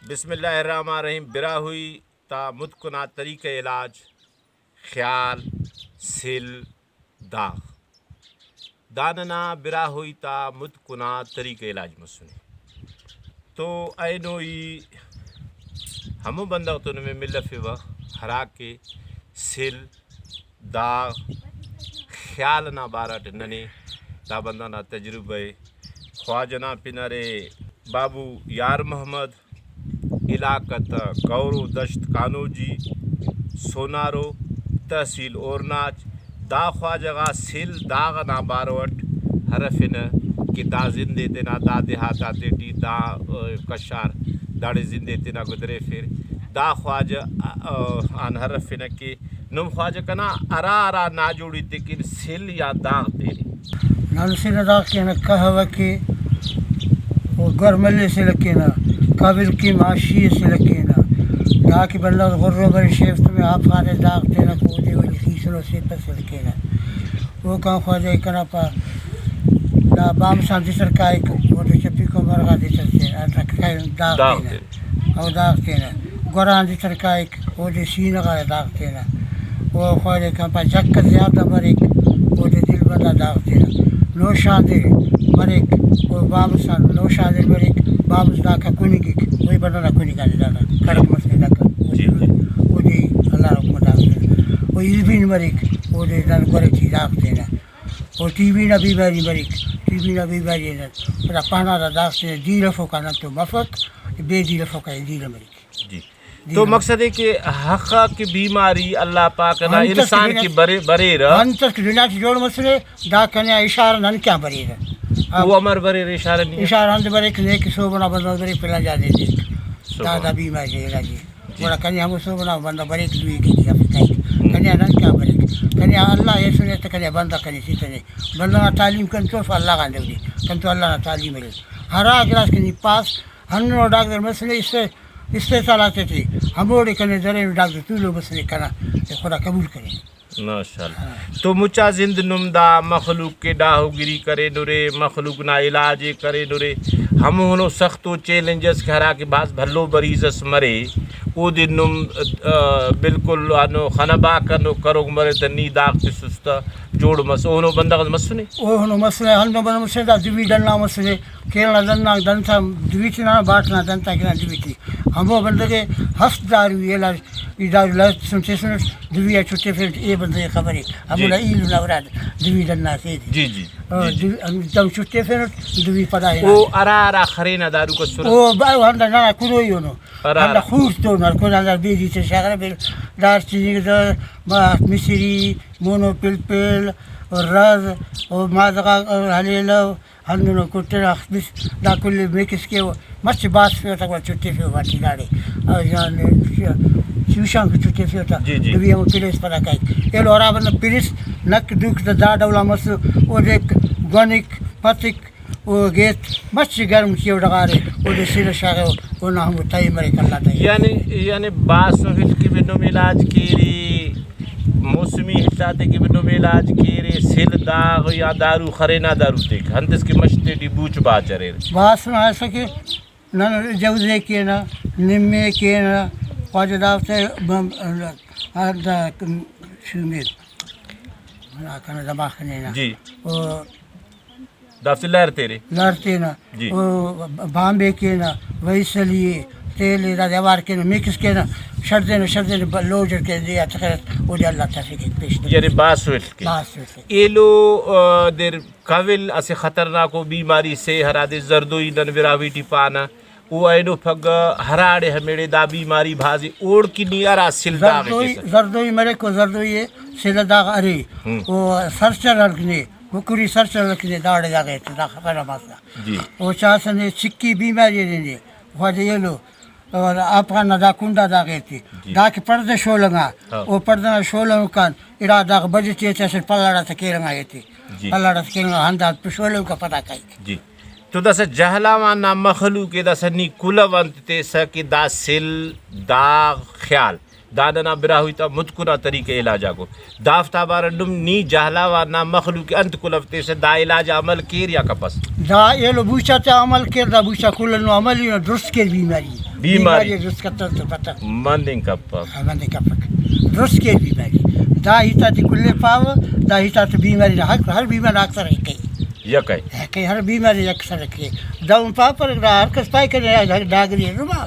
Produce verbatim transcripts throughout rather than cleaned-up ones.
بسم اللہ الرحمن الرحیم۔ براہوئی تا متکنا طریقہ علاج، خیال، سل، داغ، دا ننا براہوئی تا متکنا طریقہ علاج مسنے۔ تو اینو ای ہمو بندغ تو نمے ملفیوہ ہراکہ سل، داغ، خیال نا بارہ ٹی ننے دا بندغ نا تجربہ ءِ۔ خواجہ نا پن ارے بابو یار محمد، علاقہ تا گورو دشت کانوجی سونارو، تحصیل اورناچ۔ دا خواجہ غا سل داغ نا بارو اٹ ہرفنہ کہ دا زندے تینا دا دیہات آتے ٹی دا، آ، کشار داڑے زندے تینا گدریفیر۔ دا خواجہ، آ، آ، آن ہرفنہ کہ نم خواجہ کنا ہرا ہرا ناجوڑی تے کن سل یا داغ تینے۔ نن سل داغ کینہ، قہوہ کے، او گرملے سل کینہ، کابل کے ماشی سل کینہ۔ دا کہ بندغ غرو برے شیفت میں آپ خانے داغ تینہ، اودے ولے خیسلو سیپہ سل کینہ۔ اوکان خواجہ کنا پا دا بامسان دتر کائک، اودے چپی کو مرغا دتر کینہ، داغ داغ تینہ۔ تینہ۔ او داغ تینہ۔ گوران دتر کائک، اودے سینہ غا داغ تینہ۔ او خواجہ کن پا جک زیادہ مریک، اودے دل بندہ داغ تینہ۔ نوشادر مریک، او بابس آن نوشادر مریک، بابس داکا کننگک، وہی بندہ نا کننگانے داکا، کڑک مسنے داکا۔ جی، جی۔ اودے اللہ حکم داغ تینہ۔ او ایلبین مریک، اودے دن گورے ٹی داغ تینہ۔ او ٹی بی نا بیماری مریک، ٹی بی نا بیماری نا پدا پانہ دا داغ تینہ، دیرہ فوکا نن تو مفک، بے دیرہ فوکا دیرہ مریک۔ جی۔ جی تو ہاں۔ مقصد ہے کہ ہخہ کہ بیماری اللہ پاک نا انت اس کہ انسان دنیا کہ ٹی، برے-، بریرہ۔ انت اس کہ دنیا ٹی جوڑ مسنے، دا کنے آ اشارہ نن کیا بریرہ۔ او امر بریرہ اشارہ نی؟ اشارہ انت بریک، نیکہ سہب ئنا بندغ بریک، پلان جاگہ دے۔ سہب۔ دا، دا بیماری نا علاج ءِ۔ جی۔ گڑا کنے ہمو سہب ئنا بندغ بریک، دوئی کے جی افی کائک۔ ہم۔ کنے آ نن کیا بریک؟ کنے آ اللہ ایسنے تہ کنے آ بندغ کنے سیتنے۔ بندغ نا تعلیم کنتو اللہ غان دے، کنتو اللہ نا تعلیم ارے۔ ہرا گڑاس کہ نی پاس، ہندنو ڈاکٹر مسنے است-، استحصال آتیٹی، ہموڑے کنے درینو ڈاکٹر تولو مسنے کنا، تے خدا قبول کرے۔ ماشاءاللہ۔ ہاں۔ تو مچا زند نم دا مخلوق کے ڈاہوگیری کرینرے، مخلوق نا علاج ءِ کرینرے، ہمونو سخت و چیلنجز کہ ہرا کہ بھاز بھلو مریض اس مرے، اودے نم، آ، بالکل ہندنو خنبا کنو کروک مرے تہ نی داغ تسس تہ جوڑ مس، اوہنو بندغ مسنے؟ اوہنو مسنے، ہندنو بندغ مسنے، دا دوی ڈنا مسنے۔ کیل نا دن آن دن تا دوی ٹی ننا، باٹ نا دن تا کنا دوی ٹی۔ ہمو بندغ ءِ ہفت دارو ای علاج، ای دارو لائف سن تسنٹ، دوی آ چھٹفینٹ، اے بندغ ءِ خبر ءِ۔ ہمو جی۔ نا ایلو نا اورا دوی دن نا سے دے۔ جی، جی۔ آ، جی، جی۔ دوی ہم دم چھٹفینٹ، دوی پدا او ہرا ہرا خرینا دارو کسرہ؟ او با-، او ہندا ننا کروئی اونو۔ ہرا ہندا ہرا۔ خوست اونو، ہر کوئی ہندا بیدی تے شاغرہ بیل، دار چینی دا، ما-، مصری، مونو پلپل، رز، او مازغا، ہلیلو، ہندنو کٹرہ، بس دا کل مکس کیوہ، مچہ باس فیوہ تا گڑا چٹفیوہ باٹی داڑے۔ او جان چوشان کہ چٹفیوہ تا، جی، جی۔ دوی ہمو پلیس پدا کائک۔ ایلو ہرا بندغ پلیس نک دوک تا دا ڈولا مسو، اودے گونک، پتک، او گیت مچہ گرم کیو ڈغارے، اودے سلہ شاغیو، اونا ہمو تہہ مریک اللہ تہہ۔ یعنی، یعنی باسو ہل کہ بنم علاج کیرے، موسمی ہل آتے کہ بنم علاج کیرے، سل داغ یا دارو خرینا دارو تیک، ہنتس کہ مش تیٹی بوچ باچ اریر۔ باسو نا ایسا کہ نن جوزے کینہ، نمے کینہ، خواجہ دافتے بم-، ہر دا شومیر۔ ہرا کنا دماغ کنے نا۔ جی۔ او دافتے لہر تیرے۔ لہر تینا۔ جی۔ او بامبے کینہ، ویسلی اے، تیل اے، دادے اوار کینہ، مکس کینہ، شڑدینہ، شڑدینہ، ب-، لوجر کینہ، دے آ تخرہ، اودے اللہ تعالی کہ پیش تخرہ۔ یعنی باسو ہل کے۔ باسو ہل کے۔ ایلو، آ، دیر کول اسہ خطرناکو بیماری سے ہرادے زردوئی نن براہوئی ٹی پانہ۔ او اینو پگہ ہراڑے ہمیڑے دا بیماری بھازی اوڑکن ای ہرا سل داغ زردوئی، کیسہ۔ زردوئی مریک و زردوئی ءِ سلہ داغ ارے۔ ہم۔ او سرچر ہلک نے، ککری سرچر ہلک نے، داڑے داغ ایتے، دا خبر ہم اسہ۔ جی۔ او چاسہ نے چکی بیماری نے، خواجہ ایلو، او افغان نا دا کنڈا داغ ایتے۔ جی۔ دا کہ پڑدہ شولنگا، ہاں۔ او پڑدہ نا شولنگ کان، اڑا داغ بجٹ ایتے، اسہ پلاڑا تہ کیرنگا ایتے۔ جی۔ پلاڑا تہ کیرنگا ہندا شولنگ کا پدا کائک۔ جی۔ تو داسہ جہلاوان نا مخلوق ءِ داسہ نی کلہو انت تیسہ کہ دا سل، داغ، خیال، دا ننا براہوئی تا متکنا طریقہ علاج آکو۔ دافتا بارہ نم نی جہلاوان نا مخلوق ءِ انت کلہو تیسہ، دا علاج آ عمل کیر یا کپس؟ دا ایلو بوچا تے عمل کیر، دا بوچا کل نو عمل ای نو درست کیر بیماری۔ بیماری۔ بیماری درست کتو تو پتہ۔ مننگ کپک۔ ہاں، مننگ کپک۔ درست کے بیماری۔ دا ہیت آتے کل ئے پاوہ، دا ہیت آتے بیماری نا حق، ہر بیماری نا اکثر یکے۔ یکے۔ یکے، ہر بیماری اکثر یکے۔ دہن پاپر، دا ہر کس پائے کنے، دا ڈاگری نما۔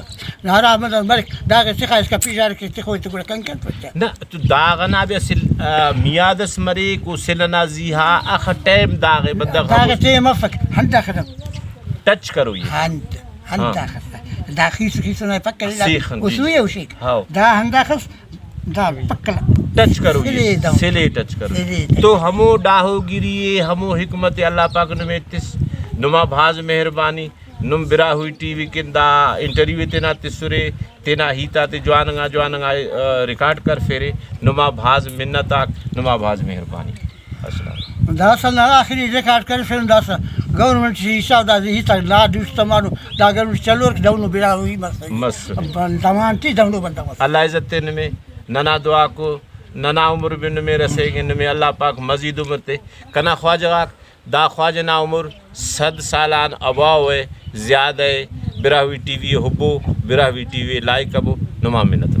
ہرا مدد مریک، داغے تخا اسکا پیژار کے تخوئی تو گڑا کنکن پچا۔ نہ، تو داغ ئنا بھی اسل، آ، میاد ئس مریک، او سل ئنا زیہا اخہ ٹائم داغے بندغ داغے خبر۔ ٹائم افک، ہندا خدم۔ ٹچ کرو یہ۔ ہند، ہندا ہاں۔ خدم۔ دا خیس، خیس نا پکا لے دا سیخ ہن، او جی۔ سوئے او شیک۔ ہاؤ۔ دا ہندا خس، دا پکا لا۔ ٹچ کرو یہ۔ سلے دا۔ سلے ٹچ کرو۔ سلے ٹچ۔ تو ہمو ڈاہو گیری اے، ہمو حکمت اے، اللہ پاک نمے تس۔ نما بھاز مہربانی۔ نم براہوئی ٹی وی کن دا انٹرویو ءِ تینا تسرے، تینا ہیت آتے جواننگا جواننگا، آ، ریکارڈ کرفیرے۔ نما بھاز منت آک، نما بھاز مہربانی۔ السلام۔ داسہ نا آخری ریکارڈ کرفیرن، داسہ گورنمنٹ سے حساب دا ہیت آک نا دوست تمانو، دا گورنمنٹ چلور کہ دہنو براہوئی مسنے۔ مسنے۔ تمان ٹی دہنو بندغ مسنے۔ اللہ عزت تے نمے، ننا دعا کو، ننا عمر بھی نمے رسیگے، نمے اللہ پاک مزید عمر تے۔ کنا خواجہ غاک، دا خواجہ نا عمر صد سال آن اباؤ ءِ، زیادہ ءِ۔ براہوئی ٹی وی ءِ ہبو، براہوئی ٹی وی ءِ لائک ابو، نما منت۔